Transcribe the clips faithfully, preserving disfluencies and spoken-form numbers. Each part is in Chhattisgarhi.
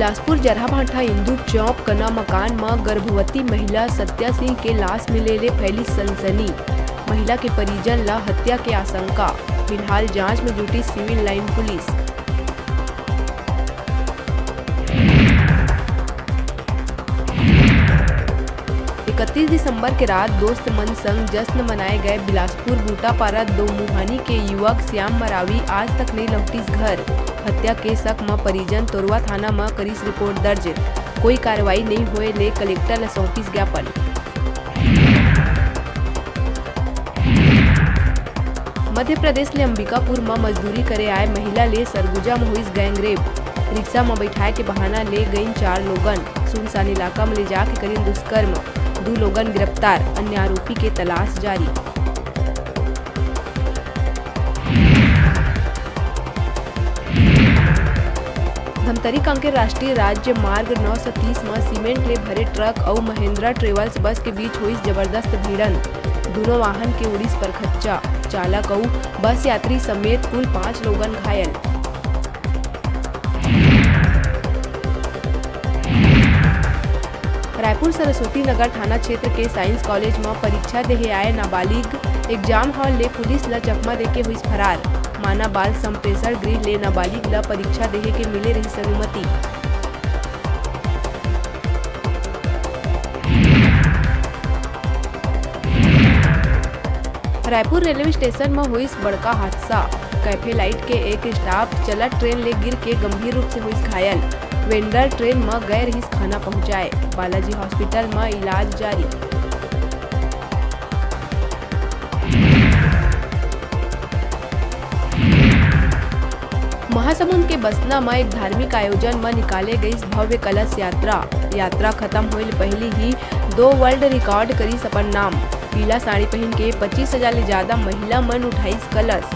बिलासपुर जरहाभाठा इंदू चौक कना मकान म गर्भवती महिला सत्या सिंह के लाश मिले ले फैली सनसनी। महिला के परिजन ल हत्या के आशंका। फिलहाल जांच में जुटी सिविल लाइन पुलिस। इकतीस दिसंबर के रात दोस्त मन संग जश्न मनाए गए बिलासपुर बूटापारा दो मुहानी के युवक श्याम मरावी आज तक नइ लौटिस घर। हत्या के शक म परिजन तोरवा थाना म करिस रिपोर्ट दर्ज। कोई कार्रवाई नइ होए ले कलेक्टर ल सौंपिस ज्ञापन। मध्य प्रदेश ले अंबिकापुर म मजदूरी करे आए महिला ले सरगुजा म होइस गैंगरेप। रिक्शा म बैठाए के बहाना ले गइन चार लोगन। सुनसान इलाका म ले जाके करिन दुष्कर्म। दू लोगन गिरफ्तार, अन्य आरोपी के तलाश जारी। धमतरी कांकेर राष्ट्रीय राज्य मार्ग नौ सौ तीस म सीमेंट ले भरे ट्रक अउ महिंद्रा ट्रेवल्स बस के बीच होइस जबरदस्त भिड़ंत। दूनों वाहन के उड़ीस परखच्चा। चालक अउ बस यात्री समेत कुल पांच लोगन घायल। रायपुर सरस्वती नगर थाना क्षेत्र के साइंस कॉलेज म परीक्षा देहे आए नाबालिग एग्जाम हॉल ले पुलिस ल चकमा देके होइस फरार। माना बाल संप्रेषण गृह ले नाबालिग ल परीक्षा देहे के मिले रहिस अनुमति। रायपुर रेलवे स्टेशन म होइस बड़का हादसा। कैफे लाइट के एक स्टाफ चलत ट्रेन ले गिर के गंभीर रूप से होइस घायल। वेंडर ट्रेन म गए रहिस खाना पहुंचाए। बालाजी हॉस्पिटल म इलाज जारी। महासमुंद के बसना म एक धार्मिक आयोजन म निकाले गईस भव्य कलश यात्रा। यात्रा खत्म होए ले पहिली ही दो वर्ल्ड रिकॉर्ड करिस अपन नाम। पीला साड़ी पहिन के पच्चीस हजार ले ज्यादा महिला मन उठाइस कलश।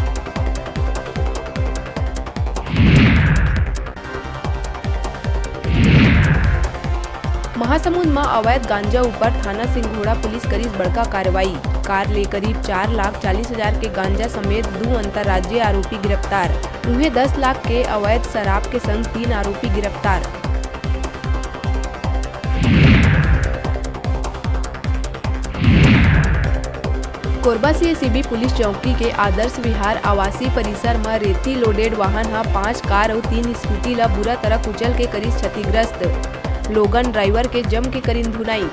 महासमुंद म अवैध गांजा ऊपर थाना सिंघोड़ा पुलिस करिस बड़का कार्रवाई। कार ले करीब चार लाख चालीस हजार के गांजा समेत दू अंतर्राज्यीय आरोपी गिरफ्तार। उहें, दस लाख के अवैध शराब के संग तीन आरोपी गिरफ्तार। कोरबा सीएसीबी पुलिस चौकी के आदर्श विहार आवासीय परिसर म रेती लोडेड वाहन ह पांच कार अउ तीन स्कूटी ल बुरा तरह कुचल के करिस क्षतिग्रस्त। लोगन ड्राइवर के जम के करिन धुनाई।